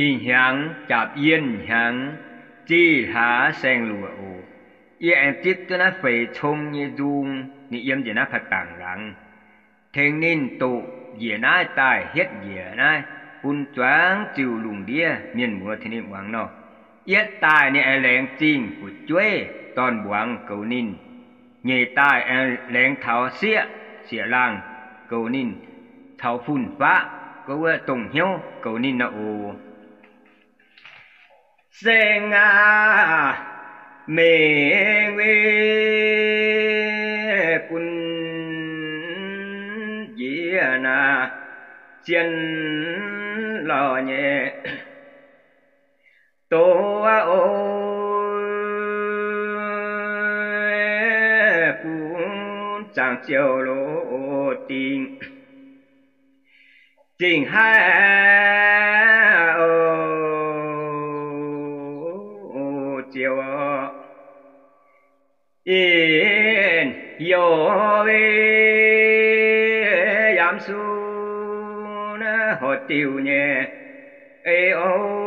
ih hnyangx jaapc yienh hnyangx zih hlaax saeng-luoqc oc. Yie aengx zipv duqv naaiv feix cong nyei nzung, ninh yiem njiec naaiv ผนัง laangz. Tengx ninh doqc njiec naaiv daaih hietv njiec naaiv bun zuangx ziuc lungh ndiev mienh muoz tengx ninh muangx nor. Yietv daaih ninh aengx laengz zingh fu'jueiv dorn-mbuangz goux ninh. Nyeic daaih aengx laengz taux sieqv sieqv laangh goux ninh, taux fun-faqv goux wuov dongh hnyouv goux ninh nor oc. Saeng aac, mengh wuov gunv njiec naaiv zien lorh nyei doz oc. Gunv zaangc ziouc loz dingc zingh haiv oc, ziouc inh youh yaac mv suv naaiv horc diuh nyei ei oc.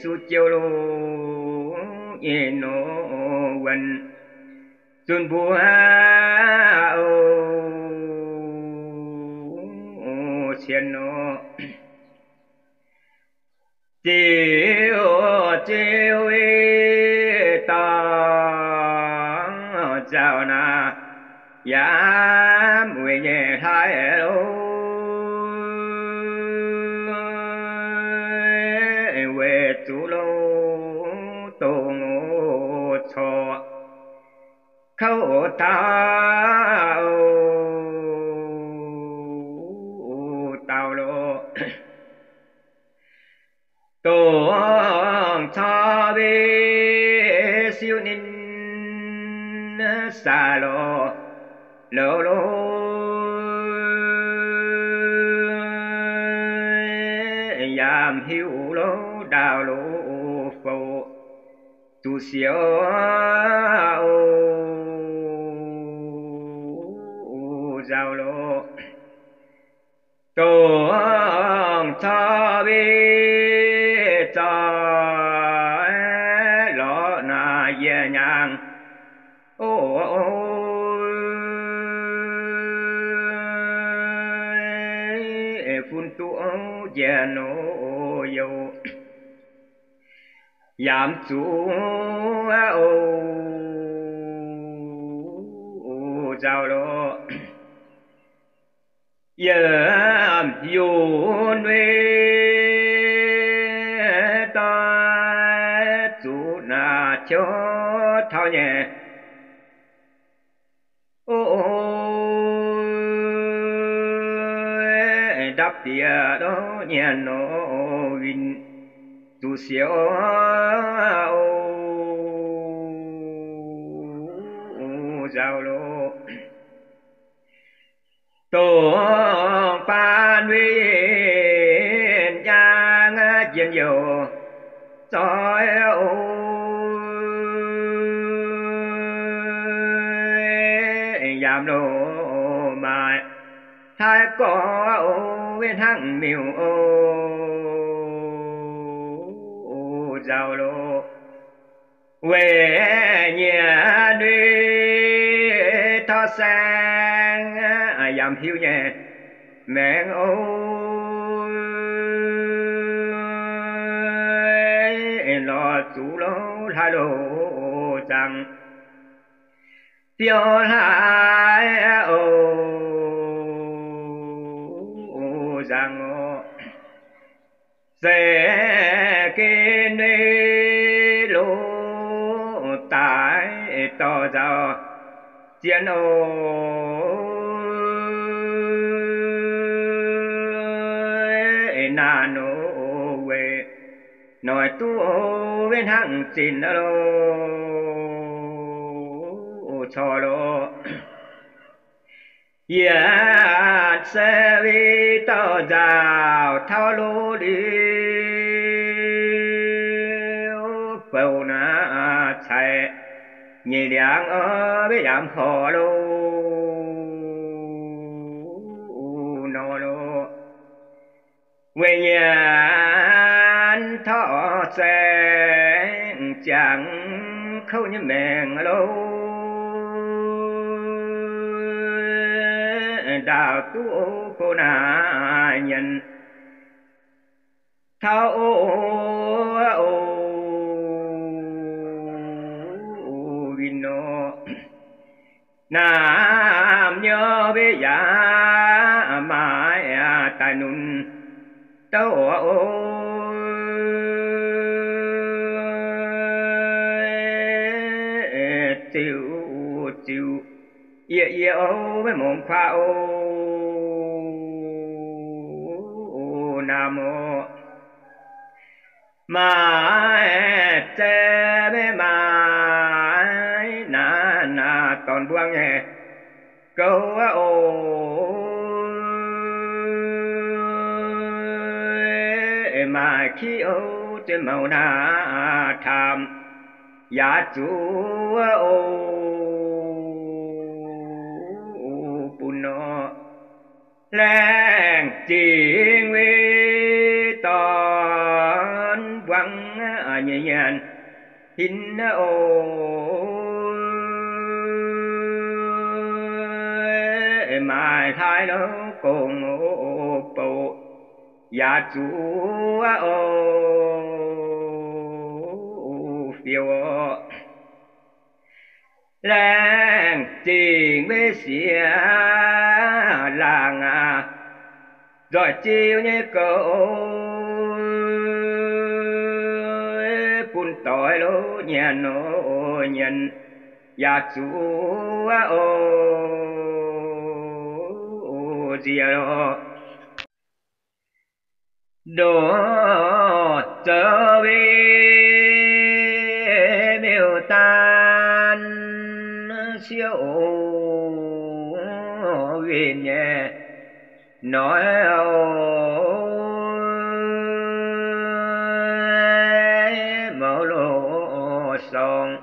Suv jiouv loz nyei nor wuonh zunc mbuo oc, cien nor. Ziouc, ziouc dangh nzauh naaiv yaac weic nyei hlaaix loz, weic zuqc loz dongh corc kouv taux daauh loz. Dongh corc mbe siou ninh saah lorz loz, yaac mv hiuv loz ndaauh loz fouv, zuqc siouc oc, nzauh loz. Dongh corc mbe zoih lorz naaic yie nyangx oc, fun duqv njiec nor youh yaac mv zuqc oc, nzauh loz. Yiem yunc wuov doix zuqc naaic ciouv taux nyei oc, ndapv diex lorz nyienx nor winh, zuqc siouc oc, nzauh loz. Dongh baan winh jangx jien youh zoih oc, yaac mv loz maaih hlaaix gorx oc, weic hnangv miuc oc, nzauh loz. Weic nyiec nduiv taux saeng, yaac mv hiuv nyei maengx oc, lorz zuqc loz hlaaix loz zaangc biouv hlaaix oc, nzangc oc. Se gen nduiv loz daaih dorh nzauh zien oc, naaiv nor weic noic duqv weic hnangv zinh loz corc loz. Yietc se weic dauh nzauh taux loz liuz, bouh naaiv caic nyeic liangx oc, weic yaac mv horc loz nor. Weic nyanc taux saeng ziangx kouv nyei maengc louh, ndaauv duqv kouv naaic nyanc taux o, o, win nor, naamh nyouz mbuo yaac maaih daaih nunc douc o, ziux, ziux, yie, yie o, maiv mongx kuaaiv o, naamh o. Maaih zaeqv maiv maaih naaiv, naaiv dorn mbuangv nyei gouv o, maaih kiv o, zuiz mouc naaiv taamh yaac zuqc o, bun nor. Laengz zingh mbuo dorn mbuangv nyei nyanc hinc o, maaih hlaaix louh gong o, bouh yaac zuqc o, fiou o. Laengz zingh mbuo sieqv laangh aac, nzoih ziux nyei gouv bun doix louh nyanc o, nyanc yaac zuqc o, nziex lorqc. Ndoqc zoux mbiuh daan siouv winh nyei noic, mouz loz-sorng,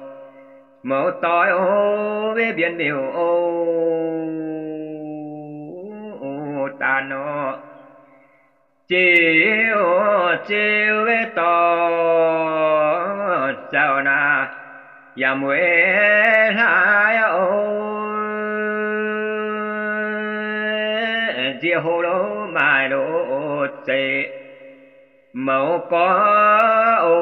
mouz doix o, mbienx miuc o, daan nor. Ziux, ziux mbuo dorn zaux naaic, yaac mueiz hlaaix o, nziex hlo lo maaih lo zeiz mouz gorx o,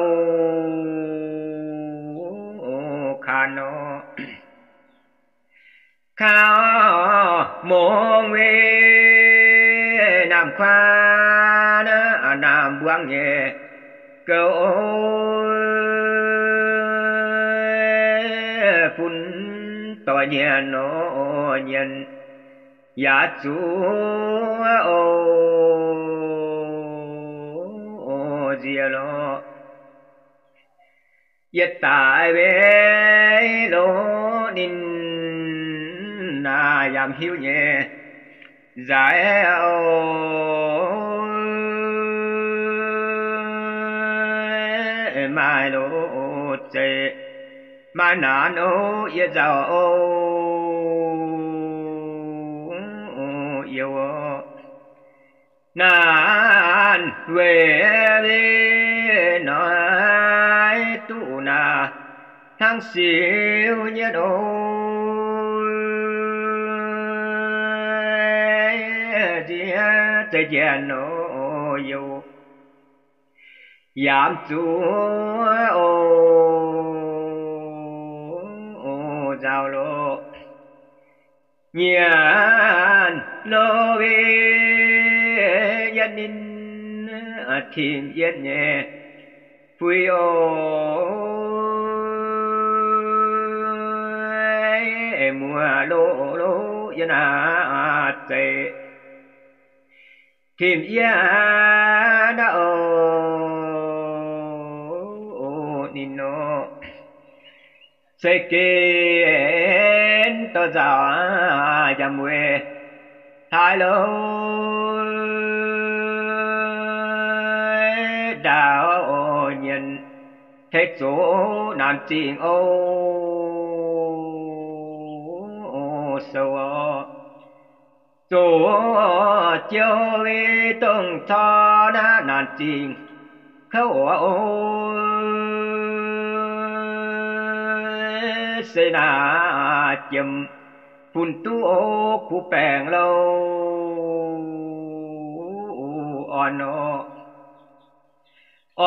kaaix nor. Kaux mungz mbuo naamh kuaav, naamh mbuangv nyei gouv, bun doix nyanc nor, nyanc yaac zuqc o, nziex lorqc. Yietc daaih mbuo longc ninh naaic yaac hiuv nyei nzaic o, maaih loz-zeic, maaih naanc o, yie nzauh o, yie o. Naanc weic mbuo noic duqv naaic hnangv siou nyetv o, nziex zeiv njiec nor youh yaac mv zuqc o, nzauh loz. Nyanc lo mbuo yietv ninh, timh yietv nyei fuiv o, muoz loz-loz yie naaic zeiv, timh yietv naaiv o, ninh nor. Se gen dorh nzauh yaac mueiz hlaaix lo, ndaauv nyienx teix zoqc naamh zingh o, sou o. Zoqc jiou wei dongh corc naaiv naanc zingh kouv oc. Se naaic jiem fun duqv oc, kuv baengc louh orn oc.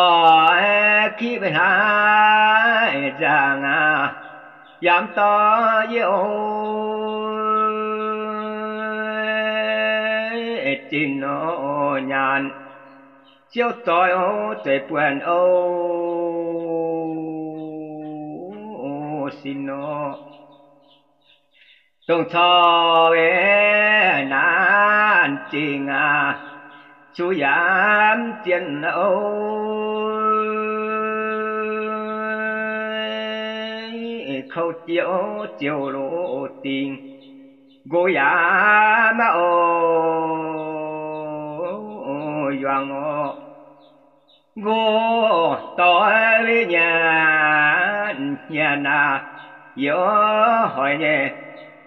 Oix kipv hlaax nzangc aac, yaac mv dorh yie oc. Zinh oc nyaanh siouv zoih oc, zeiv buonc oc, sin oc. Dongh corc wei naanc zingh aac, zuqc yaac mv zien oc. Kouv jiouv ziouc loz dingc, nqox yaac maiv oc yuangx oc. Nqox doix wei nyanc hnyangx aac, yie oix hoic nyei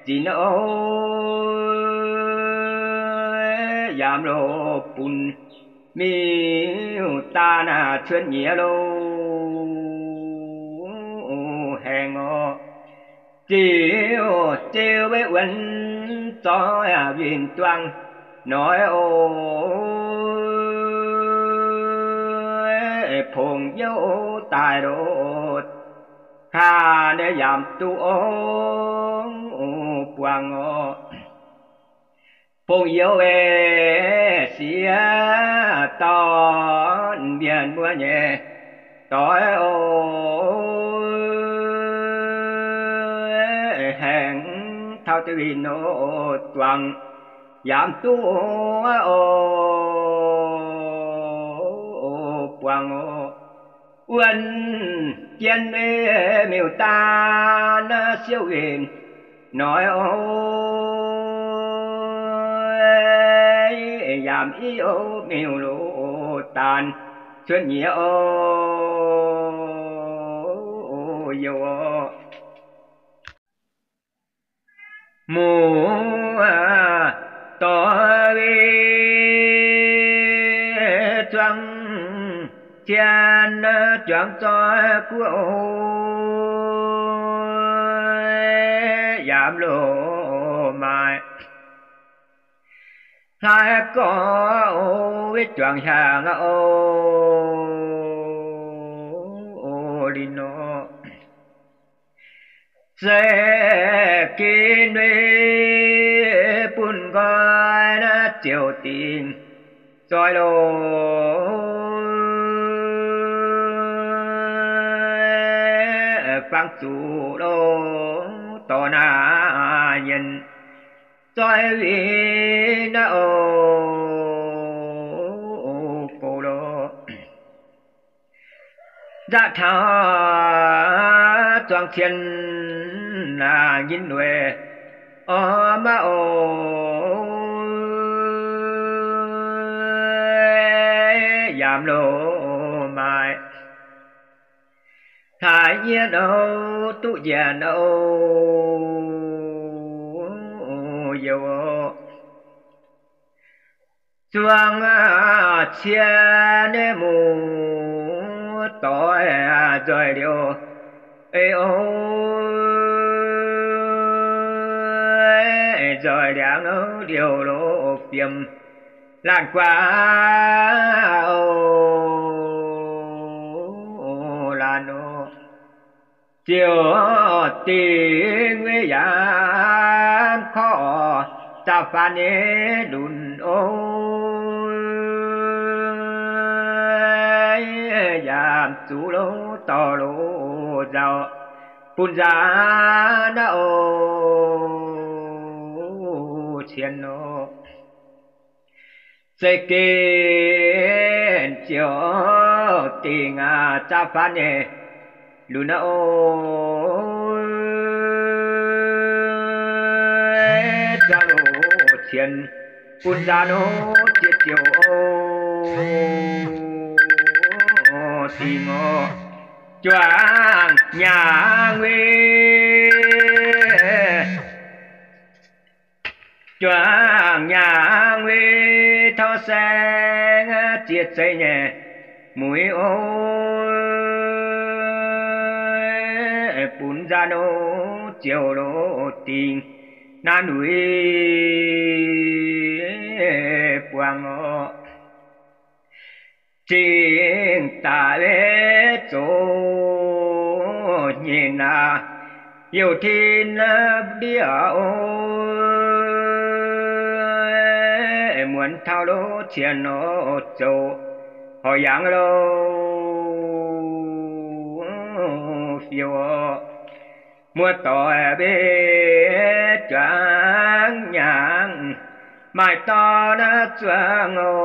zinx oc. Yaac mv loz bun miuc-daan aac cuotv nyiex loh haengh oc. Ziouc ziouc wei wuonx zoih winh duangh noic oc. Pongx youv daaih loh kaax yaac mv duqv oc buangh oc. Pongx youv ei sieqv dorn mienh muoz nyei doix oc. Haengh taux duqv winh oc duangh yaac mv duqv oc buangh oc. Wuonh jien ei miuc-daan siouv winh noic oc. Yaac mv i oc miuc-loz daan cuotv nyiex oc youh oc. Muoz doix wei zuangx cien juangc zoih guoqv oc. Yaac mv loz maaih hlaax gorx oc, wei juangc hiaangx oc. Lin nor se ginv wei bun nqoi naaiv ziouc dingc zoih loh. Fangx zuqc loh dorh naaiv nyienz zoih winh naaiv oc gox loh. Nzaqv taux zuangx cien nyinh weic orv maiv oc. Yaac mv loz maaih hlaax nyienh oc, duqv njiec oc youh oc. Zuangx cien nyei muoz doix nzoih liouh ei oc. Nzoih liangx liouh loz fiem laanh guaax oc, laanh oc. Ziouc dingc wei yaac korv zaah faanv nyei lunx oc. Yaac zuqc loz dorh loz nzauh bun nzaanx naaiv oc, cien oc. Zeiz gen ziouc dingc aac zaah faanv nyei lunx naaiv oc. Zaah loz cien bun nzaanx oc, ziex ziouc oc, dingc oc, juangc nyaangc wei. Juangc nyaangc wei taux saeng ziex zeiz nyei mueiz oc, bun nzaa nor ziouc loz dingc naaiv nduic buangh oc. Zingh daaih wei zoux nyeic naaic, youh tin ndiev oc, muonz taux loz cien nor zoux horc yangh loz fiou oc. Muoz-doic mbe juangc nyaangc maaih dorn zuangx oc,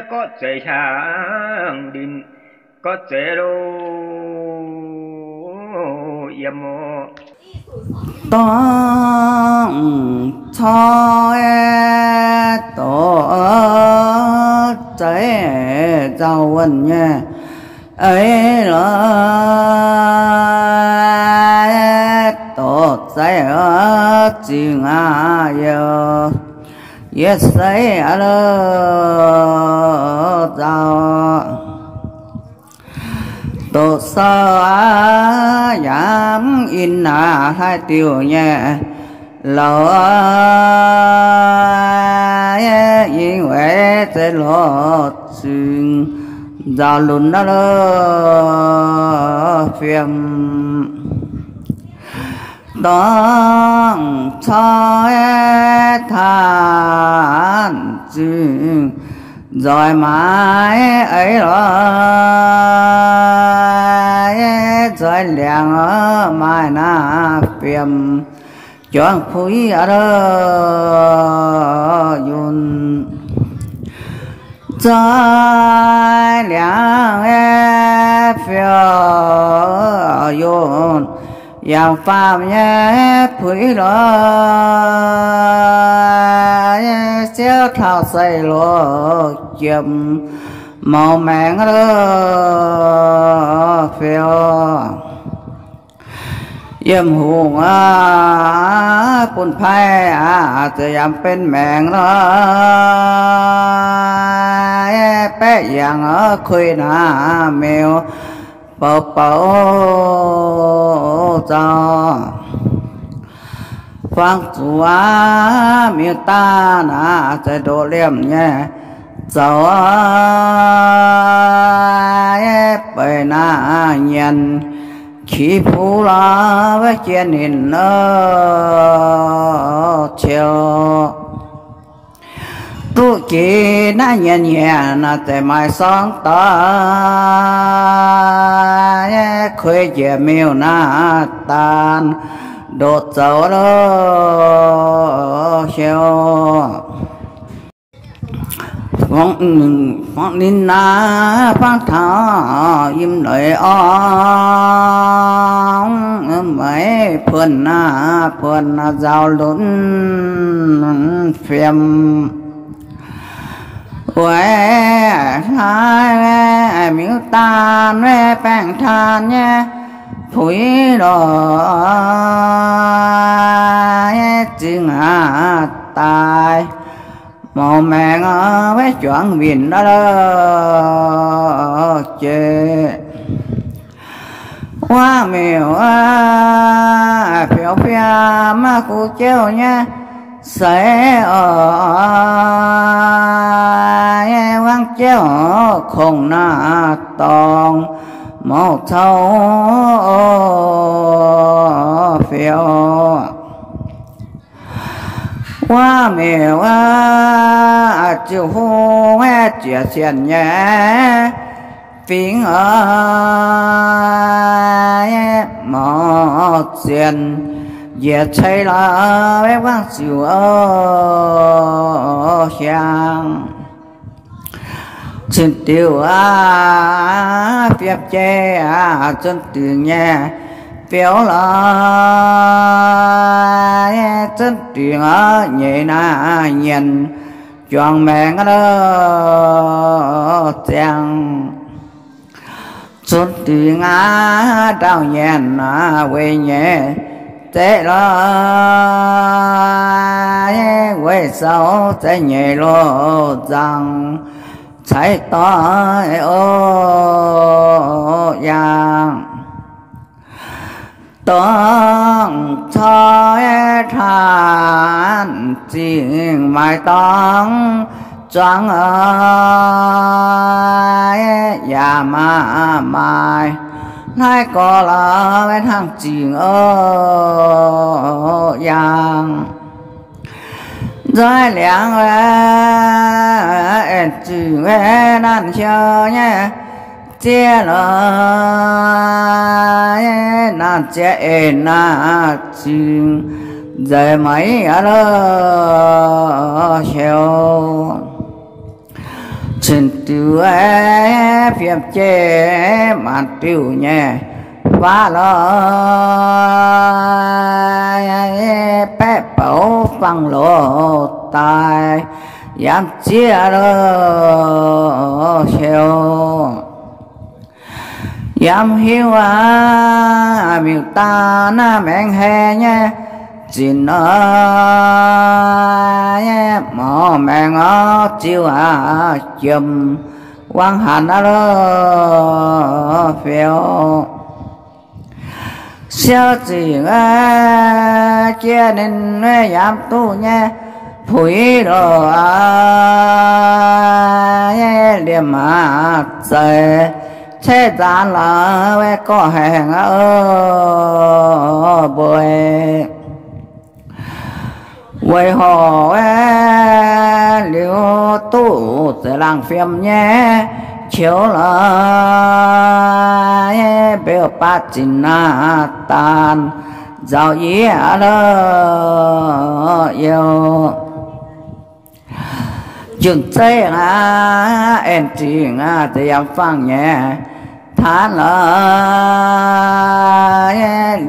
gorqv zeiz hiaangx ndin, gorqv zeiz loz yiem oc. Dorngc coi dorc zaiv nzauh wuonh nyei eix lorz, dorc zaiv zingh aqv, yie seix aqv lorqc nzauh. Doqc sou aqv, yaac mv in aqv, hlaaix diuh nyei louc, yie weic zeiv lorz zingh nzauh lunx naaiv lorqc fiem. Dorngc coi tanh zingh nzoih maaiz eix lorz, nzoih liangx maaih naaiv fiem, juangc puix a'lorqc yunh. Nzoih liangx fiou yunh, yangh faam nyei puix lorz, siouv taux seix loz jiem, mouz maengx lorqc fiou. Yiem hungh aqv, bun paaiv aqv, za'yamz benx maengx lorqc, baeqv yangh kuinx naaiv miuc bouc bouc zaux. Fangx zuqc aqv, miuc-daanh aqv, za'gengh ndoqc liemh nyei zoux, beic naaiv nyanc qiex puv lorz wuov jiex ninh nor ciou. Duqv jiex naaiv nyanc nyanc naaiv, za'gengh maaih sorng doic, kuei njiec miuc-daanh ndoqc zoux lorqc hiuv. Fangx ninh naaiv fangx taux yiem leiz orv, meix puonx naaiv puonx nzaaux lunx fiem. Weic hlaax miuc-daanh baengh taan nyei puix lorz, zingh aqv daaih mouz maengx wuov juangc winh lorqc jiex. Wuov miuc fiou fiem gu jiouv nyei seix oc, wangv jiouv kongx naaiv dorngx mouz cou fiou. Wuov miuc ziouc hungh ziec cien nyei fingx oc, mouz cien njiec ceix lorz wangv ziouc hiaangx. Zunh diuh aqv, fiem jei aqv, zunh diuh nyei fiou lorz, zunh diuh nyei naaiv nyienx juangc maengx lorqc ziangh. Zunh diuh aqv, ndau nyienx weic nyei zeqv lorz, weic zoux za'nyeic loz nzangc, caiv doix oc yangh. Dongh coi taan zingh maaih dorngx zuangx, yaac maiv maaih hnangv gorx lorz hnangv zingh oc yangh. Nzoih liangx aengx zingh nanv hnyouv nyei ziex lorz, nanv ziex eix nanv zingh nzeix maiv aqv lorz hnyouv. Cin-diuc fiem jeiv maanc diuh nyei faav lorz, baeqv bouc fangx loz daaih yaac ziex lorz hnyouv. Yaac hiuv aqv, miuc-daan naaiv maengx hei nyei zinc nor, maux maengx orv ziux aqv, jiem wangv hanc aqv lorz fiou. Siou zingc jiex ninh yaac duqv nyei puix loz, liemh maaz zeix ceix nzaanx lorz, gorqv haengh aqv mbuo. Weic horc liuz duqv zeix laangh fiem nyei qiex lorz, mbeu baav zinc naaiv daan nzauh yie lorz youh. Jungh zeiv aqv, aengx zingh aqv, za'yiem fangx nyei taanv lorz,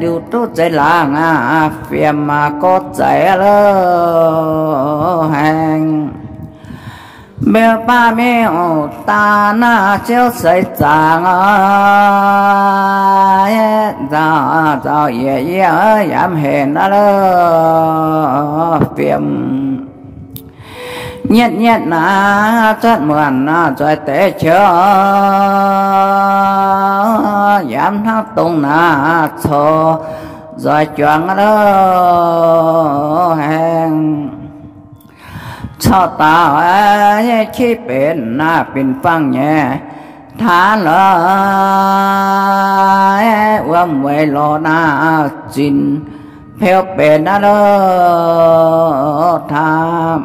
liuz duqv zeix laangh aqv, fiem aqv, gorqv zeix lorz haengh. Mbeu baav miuc-daan naaiv ziouv seix zaangc oc, nzauh nzauh yie yie yaac hec aqv lorz fiem. Nyietv nyietv naaiv cuotv muonc naaiv nzoih deix qiex, yaac hnangv dongh naaiv coux nzoih juangc lorz haengh. Corc dauh nyei qiex benx naaiv binc fangx nyei taanv lorz, wuom weic lorz naaiv zinc peu benx naaiv lorz taanv.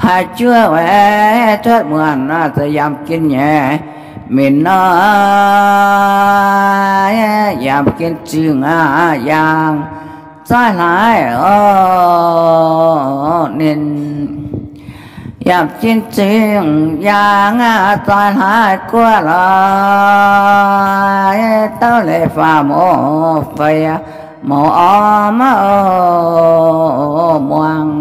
Haaix juov weic cuotv muonc naaiv za'yiem gin nyei minc nor, yiem gin zingh aqv yaangh zaaih hlaaix oc ninh. Yiem gin zingh yaangh aqv zaaih hlaaix guoqv lorz, douv leiz faah mouz feix mouz orv maiv oc muangx.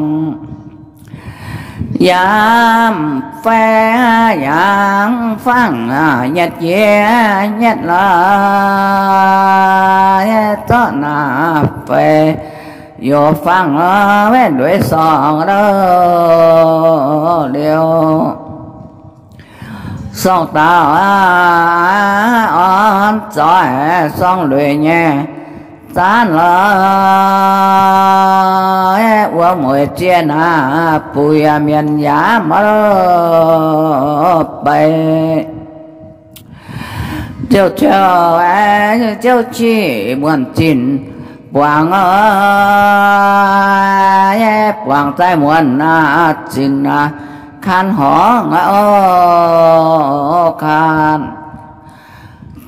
Yaac fai yaac fangx nyietv jiex nyietv lorz, zorqv naaiv feix youz fangx lorz wetv ndueic sorngx lorz liuz. Sorngx dauh aqv, orn zoih sorngx lueic nyei zaanv lorz, wuom mueic ziex naaiv buix mienh yaac maiv lorz beiv. Ziouc ciouv, ziouv qiex muonc zinc buangz oc, buangz zaaih muonc naaiv zinc naaiv kanh horngz oc, kanh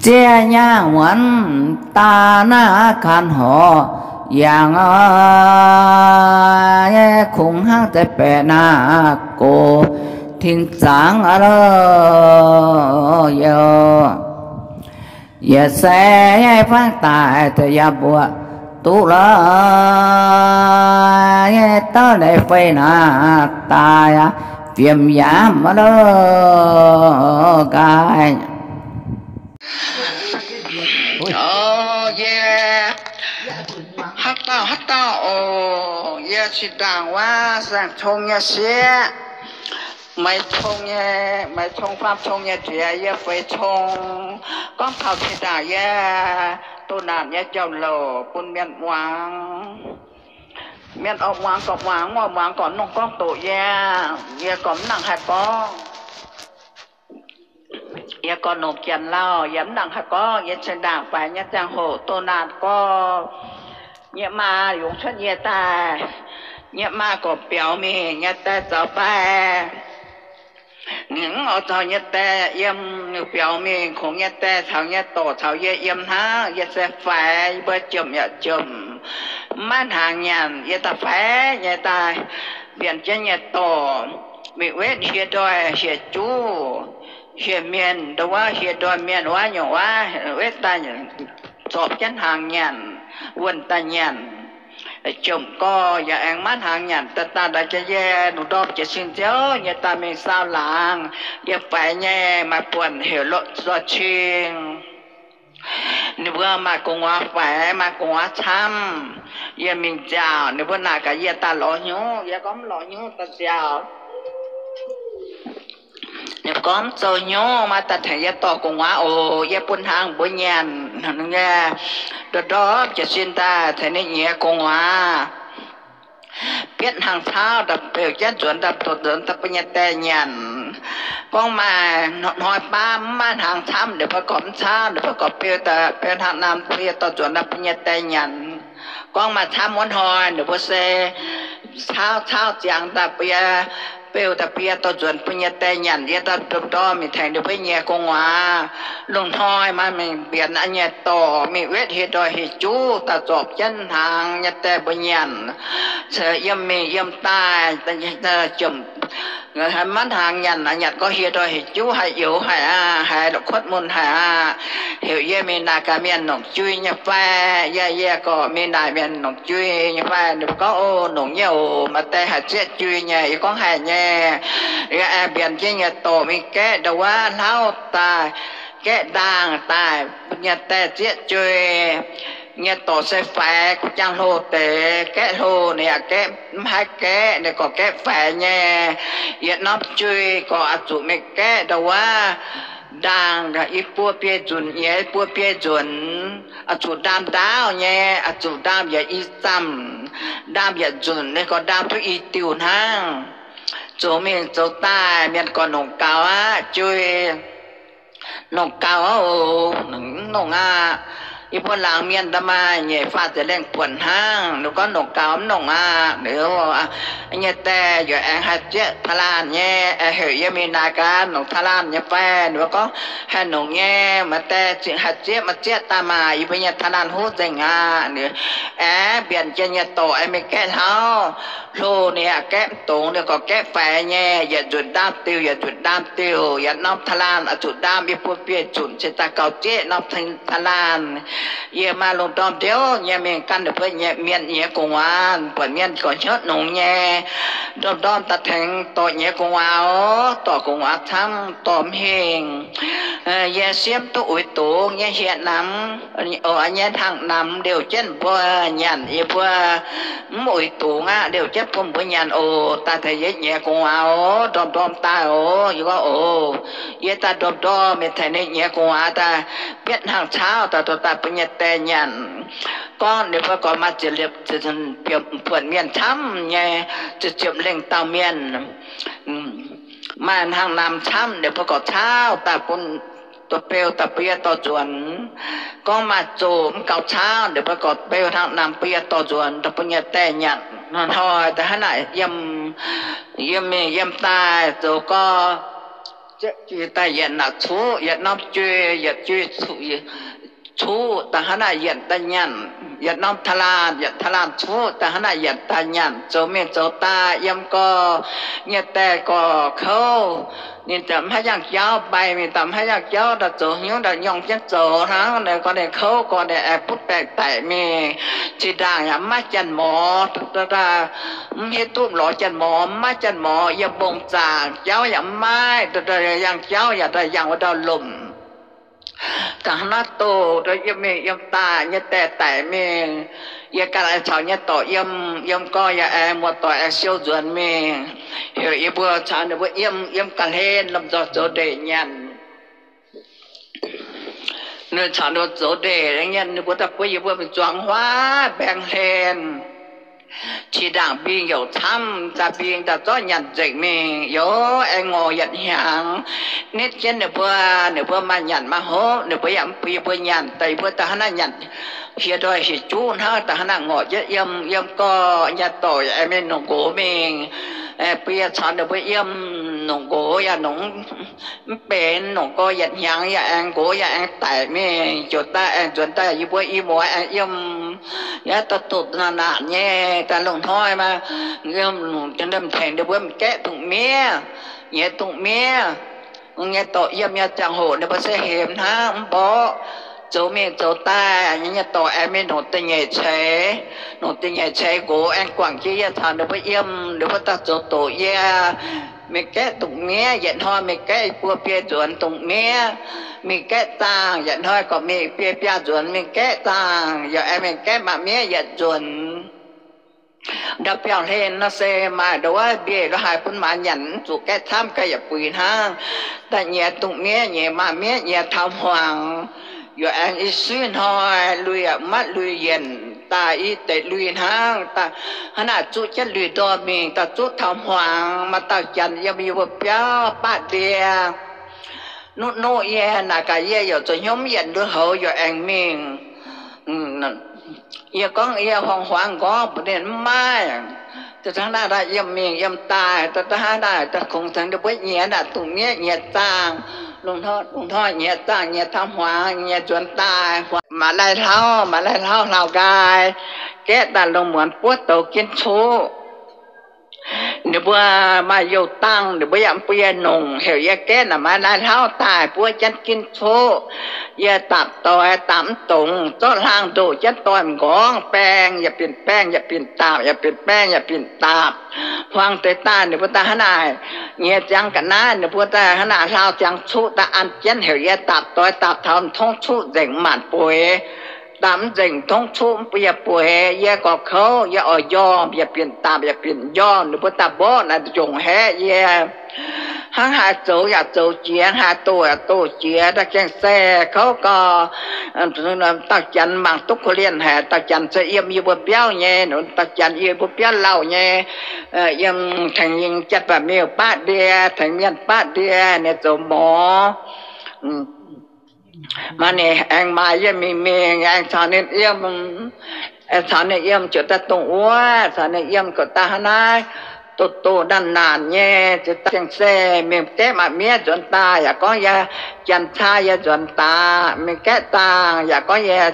ziex nyaangh muonc daaih naaiv kanh horngz yangh oc, kungx hnangv deix baeqc naaiv gox tin zangx oc lorz youh. Yietc se fangx daaih deix yaac mbuoqc duqv lorz, douv leiz fei naaiv daaih fiemx yaac maiv lorz nqaai. Dauh haaix dauh oc, yie zinh ndaangc wuov saeng-cong nyei sieqv, maiv cong nyei, maiv cong faam cong nyei nziex, yie feix cong. Gorngv taux zinh ndaangc yie doh naanc nyei jauv-louc bun mienh muangx. Mienh oix muangx gorqv muangx, mv oix muangx gorqv nongh gorngv doqc yie. Yie gorngv mv nangc haih gorngv. Yie gorngv nongc janx lauh, yie mv nangc haih gorngv. Yie zinh ndaangc faix nyei ziangh hoc doh naanc gorx, nyei maa yungz cuotv yie daaih. Nyei maa gorqv biaux mingh nyei die zaux fai, ninh mv oix caux nyei die yiem. Ninh biaux mingh kungx nyei die caux nyei dorc caux yie yiem hnangv. Yie se faix, yie mbuo jomc yaac jomc, mv maaih hnaangx nyanc. Yie daaih faix nyei daaih, mbienc jienv nyei dorc, mingh wetv hieh ndoih hieh juv, hieh mienh ndo wuov, hieh ndoih mienh wuov nyungc wuov, wetv daaih zorpc jienv hnaangx nyanc, wuonh daaih nyanc. Jomc gorx yaac aengx maiv hnaangx nyanc, daaih daaih jiex yie lungh ndorm jiez sin nziouv nyei daaih mingh saau laangz. Yie faix nyei maaih buonc heuc Lorqc Zoih Cing. Ninh mbuo maaih gu'nguaaz faix, maaih gu'nguaaz camv. Yie mingh nziaauc, ninh mbuo naaic gaax yie daaih lorz hnyouv. Yie gorngv mv lorz hnyouv daaih nziaauc. Ninh gorngv mv zoux hnyouv, maiv daaih tengx yie dorh gu'nguaaz oc. Yie bun hnaangx mbuo nyanc nyei. Ndorm ndorm jiez sin daaih tengx ninh nyiex gu'nguaaz, bietv hnaangx cauv daaih beu jienv nzuonx daaih, dorh nzuonx daaih bun nyei die nyanc. Gorngv maaih hnoi baav mv maaih hnaangx camv, ninh mbuo gorqv mv cauv, ninh mbuo gorqv beu, beu hnaangx namx bun yie dorh nzuonx daaih bun nyei die nyanc. Gorngv maaih camv wuov hnoi, ninh mbuo se cauv cauv ziangx daaih bun yie, beu daaih bun yie dorh nzuonx bun nyei die nyanc. Yie daaih ndorm ndorm mingh tengx ninh mbuo nyiex gu'nguaaz. Lungh hnoi maaih mingh mbienx nyei dorc mingh wetv hieh ndoih hieh juv daaih zorpc jienv hnaangx nyei die mbuo nyanc. Yiem mingh yiem daaih, jomc, maiv hnaangx nyanc, nyanc gorngv hieh ndoih hieh juv haih youx haic aqv, haiz la'kuotv mun haic aqv. Heuc yie mingh naaic gaax mienh nongc jui nyei fai? Yie, yie gorqv mingh naaic mienh nongc jui nyei fai? Ninh mbuo gorngv, O, nongc nyei oc, maaih die haih zieqv jui nyei. Yie gorngv, Haih nyei. Yie aengx mbienx jienv nyei dorc mingh gaeqv ndau wuov hlauv daaih, gaeqv ndaangh daaih, nyei die zieqv jui. Nyei dorc se faix, guv jangx hlo deix, gaeqv hlo ninh yaac gaeqv mv haih gaeqv, ninh gorqv gaeqv faix nyei. Yietc norm jui gorqv oix zuqc mingh gaeqv ndau wuov ndaangh, i buo biei nzunc nyei, i buo biei nzunc. Oix zuqc ndaam ndaauv nyei, oix zuqc ndaam yaac i zamh, ndaam yaac nzunc, ninh gorqv ndaam duqv i diuh hnangv. Zoux mingh zoux daaih, mienh gorqv nongc gaux aqv, jui. Nongc gaux aqv oc. Nongc aqv. Yie mbuo laangz mienh da'maaih nyeic faah ziepc lengh buonc hnangv. Ninh gorngv, Nongc gaux mv nongc aqv. Ninh nyei die yaac aengx haih zieqv taaih laanh nyei, aengx heuc yie mingh naaic gaax nongc taaih laanh nyei fai. Ninh mbuo gorngv, Haih nongc nyei, maaih die haih zieqv, maaih zieqv daaih maah, yie mbuo nyei taaih laanh huv nzengc aqv. Ninh aengx mbienc jienv nyei dorc aengx mingh gaeqv hlauv. Hlo ninh yaac gaeqv mv dungx, ninh gorqv gaeqv faix nyei, yietc nzunc ndaam diuh, yietc nzunc ndaam diuh, yietc norm taaih laanh oix zuqc ndaam i buo biei nzunc cingx daaih gaux zieqv norm taaih laanh. Yie maaih lungh ndorm ndiouv nyei mingh gan ninh mbuo mienh nyei gu'nguaaz, buatc mienh gorqv hnyouv nongx nyei. Ndorm ndorm daaih tengx dorc nyei gu'nguaaz oc, dorc gu'nguaaz camv, dorc mv hingh. Yie siemv duqv uix dungz nyei hieh namx, nyei hnaangx namx liouh jienv mbuo nyanc, yie mbuo mv uix dungz aqv, liouh jienv bun mbuo nyanc oc. Daaih tengx yie nyei gu'nguaaz oc, ndorm ndorm daaih oc. Yie gorngv, Oc. Yie daaih ndorm ndorm mingh tengx ninh nyei gu'nguaaz daaih bietv hnaangx cauv daaih, daaih bun nyei die nyanc. Gorngv ninh mbuo gorqv maaih ziepc liepc, buonc mienh camv nyei, ziepc ziepc lengh dauh mienh. Maaih hnaangx namx camv, ninh mbuo gorqv cauv daaih bun, beu daaih bun yie dorh nzuonx. Gorngv maaih zoqc mv gaux cauv, ninh mbuo gorqv beu hnaangx namx bun yie dorh nzuonx daaih bun nyei die nyanc. Hnoi-hnoi daaih hnangv naaic yiem, yiem mingh yiem daaih zoux gorx, jui daaih yietc naaic cuqv, yietc norm jui, yietc jui cuqv, cuqv daaih hnangv naaic yietc daaih nyanc, yietc norm taaih laanh, yietc taaih laanh cuqv daaih hnangv naaic yietc daaih nyanc. Zoux mingh zoux daaih yiem gorx, nyei die gorx kouv. Ninh ziouc mv haih yangh jauv, mbaih mingh daaih mv haih yangh jauv, daaih zoux hnyouv daaih nyorng jienv zoux hnangv. Ninh gorngv ninh kouv gorx ninh aengx butv baengc daic mingh. Zinh ndaangc yaac mv maaih janx-morz, mv hiuv duqv lorz janx-morz, mv maaih janx-morz. Yiem mbong zaangc jauv yaac mv maaih, yangh jauv yaac daaih yangh wuov ndau lomc. Da'hnangv naaiv doh, yiem mingh yiem daaih nyei die daic mingh. Yie ganh aengx caux nyei dorc yiem, yiem gorx yaac aengx muoz-doic aengx siou nzuonx mingh, heuc yie mbuo caux ninh mbuo yiem, yiem ga'hlen lomh nzoih zoux ndeic nyanc. Ninh caux ninh mbuo zoux ndeic nyanc, ninh mbuo daaih buov yie mbuo mingh zuangx huaav mbaeng hlen. Qiex ndaangc mbing youc camv, daaih mbing daaih zorqv nyanc nzengc mingh, youz aengx ngorc yietc hnyangx. Nitv jienv ninh mbuo, ninh mbuo maaih nyanc maaih hopv, ninh mbuo yaac mv bun yie mbuo nyanc, daaih yie mbuo daaih hnangv naaiv nyanc hieh ndoih hieh juqv hnangv, daaih hnangv naaiv ngorc jienv yiem, yiem gorx nyei dorc yaac aengx mingh nongc nqox mingh. Bun yie caux ninh mbuo yiem, nongc nqox yaac nongc mv benx, nongc gorx yietc hnyangx yaac aengx nqox yaac aengx daic mingh. Ziouc daaih aengx nzuonx daaih yie mbuo i muoz aengx yiem, yaac daaih doqc naanc naanc nyei, daaih lungh hnoi maa, yiem tengx ninh mbuo mingh gaeqv dungz miev, nyei dungz miev. Nyei dorc yiem nyei ziangh hoc ninh mbuo se hemx hnangv mv mborqv, zoux mingh zoux daaih. Nyei dorc aengx mingh nongc da'nyeic ceix, nongc da'nyeic ceix nqox aengx guangc jienv yie caux ninh mbuo yiem, ninh mbuo daaih zoux doqc yie. Mingh gaeqv dungz miev, yietc hnoi mingh gaeqv buo biei nzuonx dungz miev. Mingh gaeqv zaangh, yietc hnoi gorqv mingh biei biaa nzuonx mingh gaeqv zaangh, yaac aengx mingh gaeqv maaih miev yietc nzuonx. Ndau biauv hlen nor se maaih ndau wuov mbieic lo haaix bun maaz nyanc, mv zuqc gaeqv camv, gaeqv yaac buix hnangv. Daaih nyei dungz miev nyei maaih miev nyei taux hmuangx, yaac aengx i suiv hnoi lui yaac mv maaih lui yienc, daaih i deix lui hnangv. Hnangv naaic zuqv jienv lui ndorm mingh, daaih zuqv taux hmuangx, maaih dauh janx yiem yie mbuo biauv baqv ndie. Nuqv nuqv yie naaic gaax, yie yaac zoux hnyouv mv yienc lui houx yaac aengx mingh. Yie gorngv yie huaang-huaang gorngv mbuox ninh mv maaih. Hnangv naaic yiem mingh yiem daaih, hnangv naaic daaih kungx tengx ninh mbuo nyiex naaic dungz miev nyiex zaangh, lungh hnoi nyiex zaangh nyiex taux hmuangx nyiex nzuonx daaih, maaih lai hlauv, maaih lai hlauv hlauv nqaai, gaeqv daaih lungh muonz buov douz ginv cuqv. Ninh mbuo maaih youh dangh, ninh mbuo yaac mv bun yie nongc, heuc yie gaeqv naaic maaih lai hlauv daaih buov jienv ginv cuqv. Yie daapc doix daapc mv dongz, zorqv hlaang ndoqc jienv doix m'nqorngv, baeng yaac binc baeng yaac binc daapc, yaac binc baeng yaac binc daapc. Huaang deix daaih ninh mbuo daaih hnangv naaic nyiex ziangx ga'naaiv, ninh mbuo daaih hnangv naaic hlaau ziangx cuqv daaih an jienv, heuc yie daapc doix daapc taux tongv cuqv nzengc maanc bueix. Daapc mv nzengc tongv cuqv mv bun yie bueix, yie gorx kouv, yie oix njormh, yaac binc daapc yaac binc njormh. Ninh mbuo daaih mborqv naaic njongc haeqv yie. Hnangv haaix zoux yaac zoux jiex, haaix doh yaac doh jiex, da'gengh se kouv gau. Dauh janx mangc duqv korv-lienh haic, dauh janx se yiem yie mbuo biauv nyei, dauh janx yiem yie mbuo biauv lauh nyei, yiem tengx yingh Janx-Baeqc Miuc baqv ndie, tengx mienh baqv ndie, ninh zoux morz. Maaih ninh aengx maaiz yie mingh mingh, aengx caux ninh yiem, caux ninh yiem ziouc daaih dongh wuov, caux ninh yiem ziouc daaih hnangv naaiv, doh doh naanc naanc nyei, ziouc daaih gengh se mingh gaeqv maaih miev nzuonx daaih, yaac gorngv yie janx caa yie nzuonx daaih, mingh gaeqv zaangh, yaac gorngv yie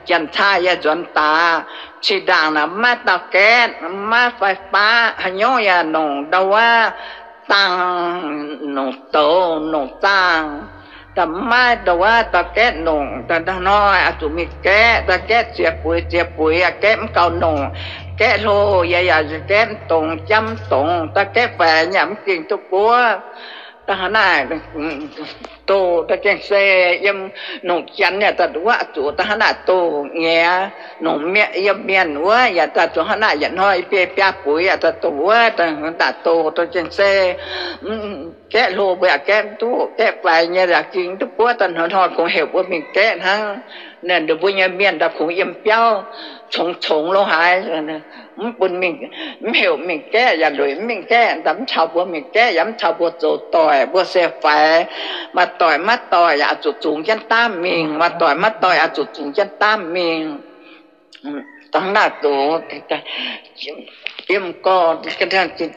janx caa yie nzuonx daaih. Cih ndaangc naaic mv maaih dauh gaeqv, mv maaih fai faav, haaix nyungc yaac nongc ndau wuov zaangh, nongc douz, nongc zaangh. Daaih mv maaih ndau wuov dauh gaeqv nongc, daaih hnoi oix zuqc mingh gaeqv, daaih gaeqv ziex buix, ziex buix, yaac gaeqv mv gaux nongc. Gaeqv hlo, yie yaac gaeqv mv dongz, jamv mv dongz, daaih gaeqv faix yaac mv gengh duqv buov. Daaih hnangv naaic, doh daaih gengh se yiem nongc janx yaac daaih wuov zuqc daaih hnangv naaic doh nyei. Nongc mienh yiem mienh wuov yaac daaih zuqc hnangv naaic, yietc hnoi biei biaa buix yaac daaih doh wuov, daaih hnangv naaic doh daaih gengh se gaeqv hlo mbuo yaac gaeqv mv duqv, gaeqv faix nyei yaac gengh duqv buov, daaih hnoi-hnoi kungx heuc mbuo mingh gaeqv hnangv. Ninh mbuo nyei mienh daaih kungx yiem biauv congx congx lo haaix, mv bun mingh, mv heuc mingh gaeqv yaac lueic mv mingh gaeqv, daaih mv caux mbuo mingh gaeqv yaac mv caux mbuo zoux doic, mbuo se faix. Maaih doic maiv doic yaac zuqc zungx jienv daamv mingh, maaih doic maiv doic yaac zuqc zungx jienv daamv mingh. Dangh naaiv zuqc yiem gorx,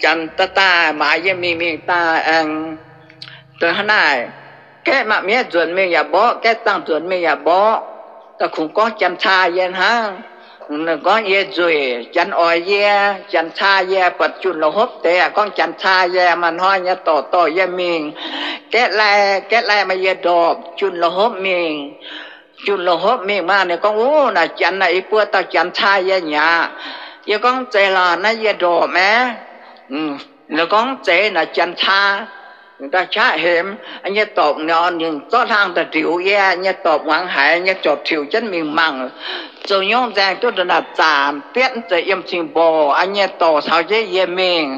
janx daaih maaiz yie mingh mingh daaih aengx, dongh hnangv naaic, gaeqv maaih miev nzuonx mingh yaac mborqv, gaeqv zaangh nzuonx mingh yaac mborqv. Daaih kungx gorngv janx caa yie hnangv. Gorngv yie nzueic, janx oix yie, janx caa yie, buatc junh la'hopv deix gorngv janx caa yie. Maaih hnoi nyei dorc dorh yie mingh gaeqv lai, gaeqv lai maaih yie ndorpc, junh la'hopv mingh. Junh la'hopv mingh maah, ninh gorngv, Wuov naaic janx naaic, i buo dauh janx caa yie mi'aqv. Yie gorngv, Zeiz lorqc, naaiv yie ndorpc aqv. Ninh gorngv, Zeiz naaic janx caa. Daaih qaqv hemx, nyei dorpc ninh zorqv hlang daaih ndiux yie, nyei dorpc muangx haiz, nyei dorpc tiux jienv mingh mangc, zoux nyungc nzaeng duqv ndongc naaic zaanc bietv, mv zeiz yiem cing mborqc. Aa nyei dorc caux jienv yie mingh,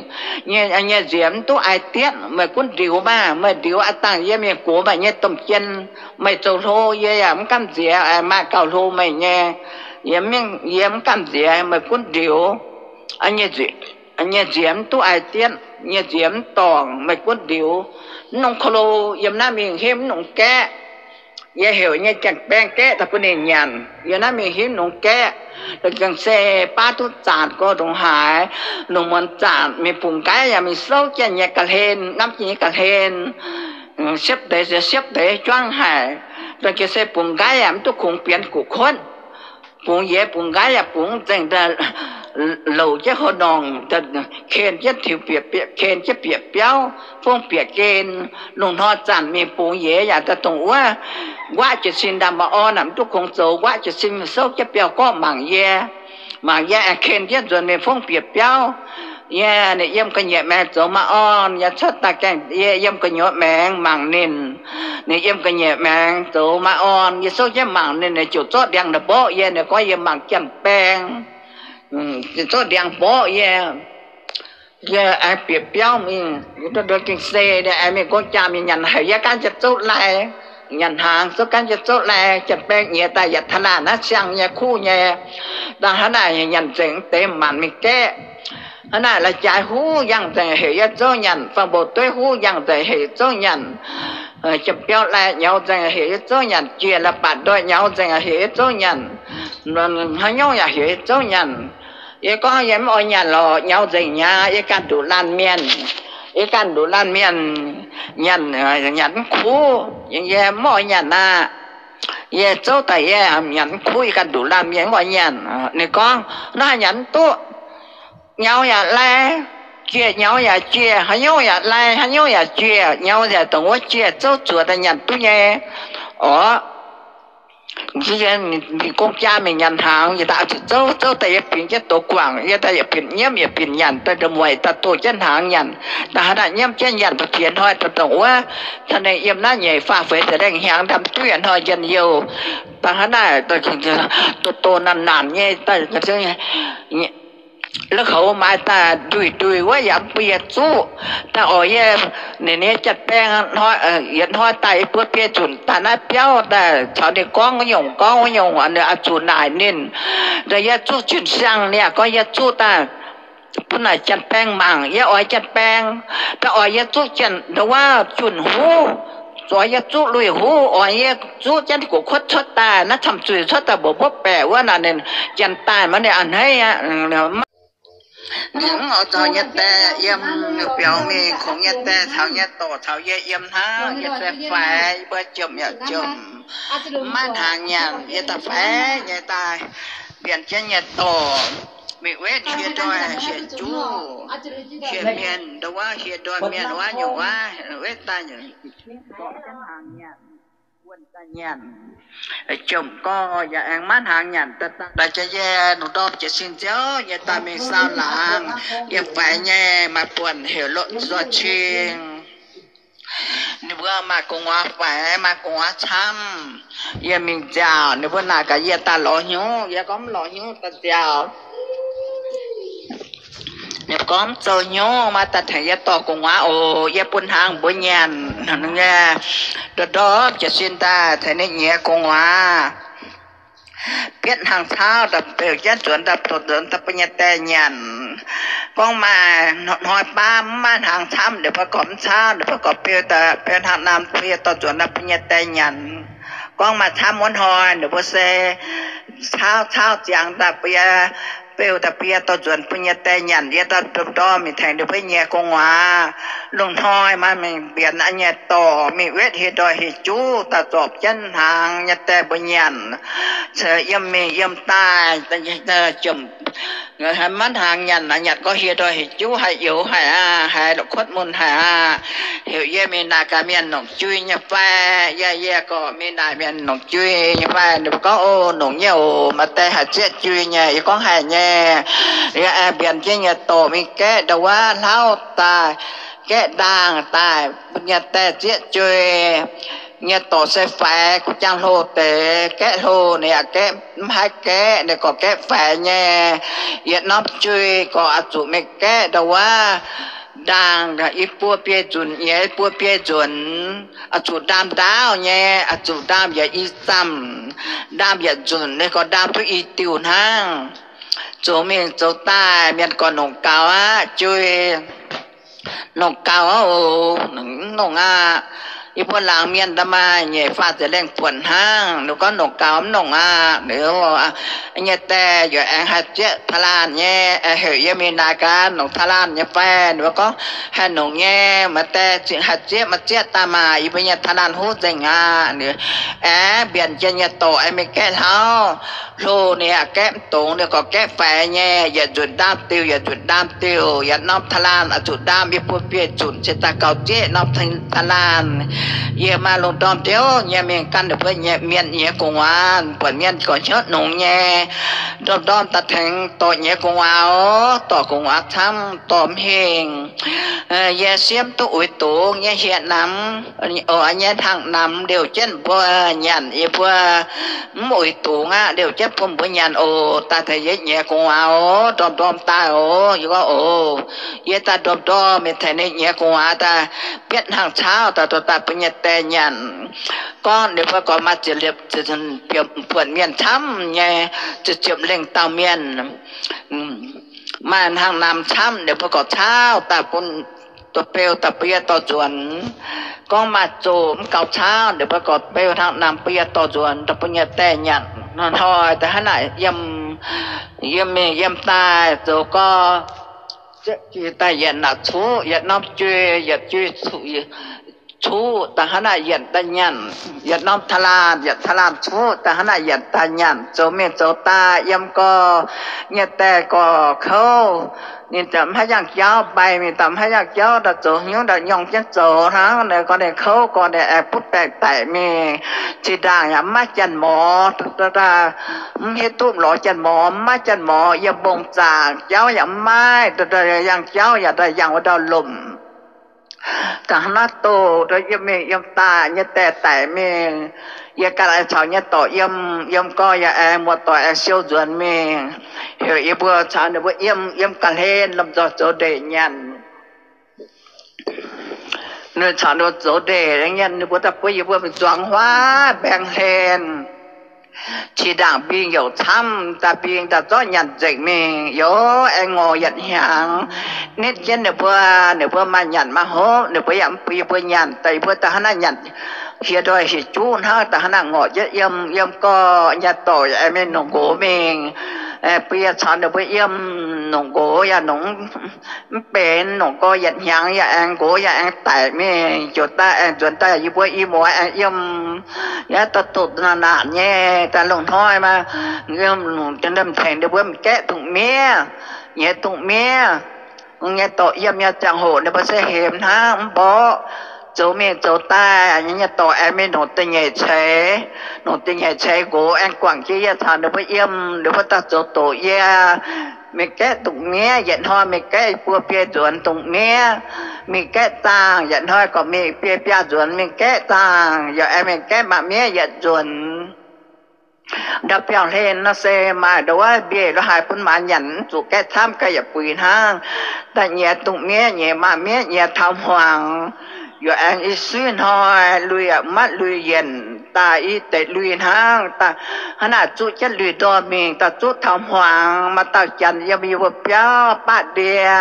nyei, aa nyei nziemx mv duqv ai dietv. Meih gunv ndiux maah! Meih ndiux aqv, dangh yie mingh gox meih nyei domh jien. Meih zoux hlo, yie yaac mv gamh nziex. Maaih gauh hlo meih nyei, yie mv gamh nziex. Meih gunv ndiux. Nyei nziemx mv duqv ai dietv, nyei nziemx mv dorngc, meih gunv ndiux. Mv nongx ko lo, yiem naaiv mingh himv mv nongx gaeqv. Yie heuc nyei janx-baeng gaeqv daaih bun ninh nyanc. Yiem naaiv mingh himv nongx gaeqv, gengh se baav duqv zaanc gorx ndongc haaix, lungh muonz zaanc mingh bungx nqaiv yaac mingh souv jienv nyei ga'hlen, hnamv jienv nyei ga'hlen, siepv deix, siepv deix juangv haic. Gengh se bungx nqaiv yaac mv duqv kungx bienx gu'kuotv. Bungx yiez bungx nqaiv yaac bungx zengc louc jienv houc nongc, ken jienv tiux bieqc, ken jienv bieqc biauv, fongv bieqc gen. Lungh hnoi zanc mingh bungx yiez yaac daaih dongh wuov, nquaqv jiez sin ndaamv-orn mv duqv kungx zoux, nquaqv jiez sin souv jienv biauv-gorqv mangc yie. Mangc yie aengx ken jienv nzuonx mingh fongv bieqc biauv. Yie ninh yiem ga'nyiec maengx zoux maiv orn, yie cuotv daaih gaengh yie yiem gu'nyuoz maengx mangc ninh. Ninh yiem ga'nyiec maengx zoux maiv orn, yie souv jienv mangc ninh, ninh ziouc zorqv ndiangx mborqv yie. Ninh gorngv yie mangc janx-baeng, zorqv ndiangx mborqv yie. Yie aengx bieqc biauv mingh, gengh se aengx mingh gong jaa mingh nyanc haic, yie gaanv jienv zouv lai, nyanc hnaangx zouv, gaanv jienv zouv lai. Janx-baeng nyiex daaih yietc taux naaic naaiv siang nyei kuv nyei. Dangh hnangv naaic nyanc nzengc deix maanc mingh gaeqv. Hnangv naaic la'jaaix huv yangh nzengc heuc yie zouv nyanc, fangx-mboc dueiv huv yangh nzengc heuc yie zouv nyanc. Jiem-biauv lai nyaux nzengc heuc yie zouv nyanc, jiex la'baatc ndoih nyaux nzengc heuc yie zouv nyanc, haaix nyungc yaac heuc yie zouv nyanc. Yie gorngv yie mv oix nyanc lorqc, nyaux nzengc nyei, yie ganh nduqc laanh mienh. Yie ganh nduqc laanh mienh nyanc, nyanc mv kuv, yie mv oix nyanc aqv. Yie zouv daaih yie nyanc mv kuv, yie ganh nduqc laanh mienh mv oix nyanc. Ninh gorngv, naaiv nyanc mv duqv. Nyaux yaac lai, jiex nyaux yaac jiex, haaix nyungc yaac lai, haaix nyungc yaac jiex. Nyaux yaac dongh wuov jiex, zouv zuoqc daaih nyanc duqv nyei. Orqc, mingh gong jaa mingh nyanc hnaangx, yie daaih zuqc zouv, zouv daaih yie bingx jienv douz guangc, yie daaih yietc binc nyiemv yietc binc nyanc daaih, nda'mueic daaih doh jienv hnaangx nyanc. Da'hnangv naaic nyiemv jienv nyanc ba'ziex hnoi daaih dongh wuov, taux ninh yiem naaiv nyeic faah feix ziepc lengh hnyangx, ndamv duqv yietc hnoi njien-youh. Da'hnangv naaic doh doh naanc naanc nyei, la'kouv maaiz daaih nduih nduih wuov yaac mv bun yie zuqv. Daaih oix yie, ninh nyei janx-baeng, yietc hnoi daaih yie mbuo biei nzunc daaih naaiv biauv daaih caux ninh gorngv wuov nyungc gorngv wuov nyungc, ninh oix zuqc naaic ninh. Daaih yie zuqv jun-siang, ninh yaac gorngv yie zuqv daaih bun naaic janx-baeng mangc. Yie oix janx-baeng, daaih oix yie zuqv janx ndau wuov jun-huv, oix yie zuqv lui-huv, oix yie zuqv jienv guoqv kuotv cuotv daaih, naaiv camv-zuiz cuotv daaih mbuoqc mbuov baeqc wuov naaic, ninh janx daaih maiv ninh a'hneiv aqv. Ninh mv oix zoux nyei die yiem biaux mingh kungx nyei die caux nyei dorc caux yie yiem hnangv, yie se faix, yie mbuo jomc yaac jomc, maiv hnaangx nyanc, yie daaih faix nyei daaih mbienc jienv nyei dorc mingh wetv hieh ndoih hieh juv, hieh mienh ndau wuov, hieh ndoih mienh wuov nyungc wuov, wetv daaih nyanc, wuonh daaih nyanc, jomc gorx yaac aengx maiv hnaangx nyanc. Daaih jiex yie lungh ndorm jiez sin nziouv nyei daaih mingh saau laangz, yiem faix nyei maaih buonc heuc Loz Nzoih Cing. Ninh mbuo maaih gu'nguaaz faix, maaih gu'nguaaz camv. Yie mingh nziaauc, ninh mbuo naaic gaax yie daaih lorz hnyouv, yie gorngv mv lorz hnyouv daaih nziaauc. Ninh gorngv mv zoux hnyouv, maaih daaih tengx yie dorh gu'nguaaz oc, yie bun hnaangx mbuo nyanc. Ndorm jiez sin daaih tengx ninh nyiex gu'nguaaz. Bietv hnaangx cauv daaih beu jienv nzuonx daaih dorh nzuonx daaih bun nyei die nyanc. Gorngv maaih hnoi baav mv maaih hnaangx camv, ninh mbuo gorqv mv cauv, ninh mbuo gorqv beu daaih, beu hnaangx naamh bun yie dorh nzuonx daaih bun nyei die nyanc. Gorngv maaih camv wuov hnoi, ninh mbuo se cauv cauv ziangx daaih bun yie, beu daaih bun yie dorh nzuonx bun nyei die nyanc. Yie daaih ndorm ndorm mingh tengx ninh mbuo nyiex gu'nguaaz. Lungh hnoi maaih mingh mbienx nyei dorc mingh wetv hieh ndoih hieh juv daaih zorpc jienv hnaangx nyei die mbuo nyanc. Ceix yiem mingh yiem daaih, jomc, maiv hnaangx nyanc, nyanc gorngv hieh ndoih hieh juv haih youx haic aqv, haiz la'kuotv mun haic aqv. Heuc yie mingh naaic gaax mienh longc jui nyei fai. Yie, yie gorqv mingh naaic mienh longc jui nyei fai. Ninh mbuo gorngv, o, longc nyei oc, maaih die haih zieqv jui nyei. Yie gorngv, haih nyei. Yie aengx mbienx jienv nyei dorc mingh gaeqv ndau wuov hlauv daaih, gaeqv ndaangh daaih, bun nyei die zieqv jui. nyei dorc se faix gu'jang hlo deix, gaeqv hlo ninh yaac gaeqv mv haih gaeqv, ninh gorx gaeqv faix nyei. Yietc norm juiv gorx oix zuqc mingh gaeqv ndau wuov ndaangh i buo biei nzunc nyei, i buo biei nzunc. Oix zuqc ndaam ndaauv nyei, oix zuqc ndaam yietc i zamh, ndaam yietc nzunc, ninh gorx ndaam duqv i diuh hnangv. Zoux mingh zoux daaih mienh gorx nongc gaux aqv, juiv nongc gaux aqv oc, mv nongc aqv. Yie mbuo laangz mienh da'maaih nyeic faah ziepc lengh buonc hnangv. Ninh gorngv nongc gaux mv nongc aqv. Ninh nyei die yaac aengx haih zieqv taaih laanh nyei, aengx heuc yie mingh naaic gaax nongc taaih laanh nyei fai. Ninh mbuo gorngv, haih nongc nyei, maaih die zingh haih zieqv, maaih zieqv daaih maah, yie mbuo nyei taaih laanh huv nzengc aqv. Ninh aengx mbienc jienv nyei dorc aengx mingh gaeqv hlauv. Hlo ninh yaac gaeqv mv dungx, ninh gorx gaeqv faix nyei, yietc nzunc ndaam diuh, yietc nzunc ndaam diuh, yietc norm taaih laanh oix zuqc ndaam i buo biei nzunc cingx daaih gaux zieqv norm taaih laanh. Yie maaih lungh ndorm ndiouv nyei mingh gan ninh mbuo nyei mienh nyei gu'nguaaz, buatc mienh gorx hnyouv nongx nyei. Ndorm-ndorm daaih tengx dorh nyei gu'nguaaz oc, dorh gu'nguaaz camv, dorh mv hingh. Yie siemv duqv uix dungz nyei hieh namx, nyei hnangv namx liouh jienv mbuo nyanc, yie mbuo mv uix dungz aqv, liouh jienv bun mbuo nyanc oc. Daaih tengx yie nyei gu'nguaaz oc, ndorm-ndorm daaih oc. Yie gorngv oc, yie daaih ndorm-ndorm mingh tengx ninh nyei gu'nguaaz daaih bietv hnangv caauv daaih, daaih bun nyei die nyanc. Gorngv ninh mbuo gorx maaih ziepc liepc, buonc mienh camv nyei, ziepc ziepc lengh dauh mienh, maaih hnangv namx camv, ninh mbuo gorx caauv daaih bun, dorh beu daaih bun yie dorh nzuonx. Gorngv maaih zoqc mv gaux caauv, ninh mbuo gorx beu hnangv namx bun yie dorh nzuonx, dorh bun nyei die nyanc. Hnoi-hnoi daaih hnangv naaic yiem, yiem mingh yiem daaih zoux gorx, daaih yietc naaic cuqv, yietc norm juiv, yietc juiv cuqv, daaih hnangv naaic yietc daaih nyanc, yietc norm taaih laanh, yietc taaih laanh cuqv, daaih hnangv naaic yietc daaih nyanc, zoux mingh zoux daaih yiem gorx nyei die gorx kouv. Ninh mv haih yangh jauv, mbaih mingh daaih mv haih yangh jauv, daaih zoux hnyouv daaih nyorng jienv zoux hnangv. Ninh gorx ninh kouv gorx ninh aengx butv baengc daic mingh. Zinh ndaangc yaac mv maaih janx-morz, mv hiuv duqv lorz janx-morz, mv maaih janx-morz yiem mbong zaangc, jauv yaac mv maaih, yangh jauv yaac daaih yangh wuov ndau lomc. Da'hnangv naaiv doh yiem mingh yiem daaih nyei die daic mingh. Yie ganh aengx caux nyei dorc yiem, yiem gorx yaac aengx muoz-doic aengx siou nzuonx mingh. Heuc yie mbuo caux ninh mbuo yiem, yiem ga'hlen lomh nzoih zoux ndeic nyanc. Ninh caux ninh mbuo zoux ndeic nyanc, ninh mbuo daaih buov yie mbuo mingh zuangx huaav mbaengx hlen. Qiex ndaangc mbing youc camv, daaih mbing daaih zorqv nyanc nzengc mingh, youz aengx ngorc yietc hnyangx. Nitv jienv ninh mbuo, ninh mbuo maaih nyanc maaih hopv, ninh mbuo yaac mv bun yie mbuo nyanc, daaih yie mbuo daaih hnangv naaiv nyanc hieh ndoih hieh juv hnangv, daaih hnangv naaiv ngorc jienv yiem, yiem gorx nyei dorc yaac aengx mingh nongc nqox mingh. Bun yie caux ninh mbuo yiem nongc nqox yaac nongc mv benx, nongc gorx yietc hnyangx yaac aengx nqox yaac aengx daic mingh, ziouc daaih aengx nzuonx daaih yie mbuo i muoz aengx yiem. Yaac daaih doqc naanc naanc nyei, daaih lungh hnoi maa, yiem lungh tengx ninh mbuo m'gaeqv dungz miev, nyei dungz miev. Nyei dorc yiem nyei ziangh hoc ninh mbuo se hemx hnangv mv mborqv, zoux mingh zoux daaih, nyei dorc aengx mingh nongc da'nyeic ceix, nongc da'nyeic ceix nqox aengx guangc jienv yie caux ninh mbuo yiem, ninh mbuo daaih zoux doqc yie. M'gaeqv dungz miev, yietc hnoi m'gaeqv buo biei nzuonx dungz miev. M'gaeqv zaangh, yietc hnoi gorqv mingh biei biaa nzuonx m'gaeqv zaangh, yaac aengx m'gaeqv maaih miev yietc nzuonx. Ndau biauv-hlen nor se maaih ndau wuov mbieic lo haaix bun maaz nyanc, mv zuqc gaeqv camv, gaeqv yaac buix hnangv. Daaih nyei dungz miev nyei, maaih miev nyei taux hmuangx, yaac aengx i suiv hnoi lui yaac maiv lui yienc, daaih i deix lui hnangv. Daaih hnangv naaic zuqv jienv lui ndorm mingh, daaih zuqv taux hmuangx, maaih dauh janx yiem yie mbuo biauv baqv ndie.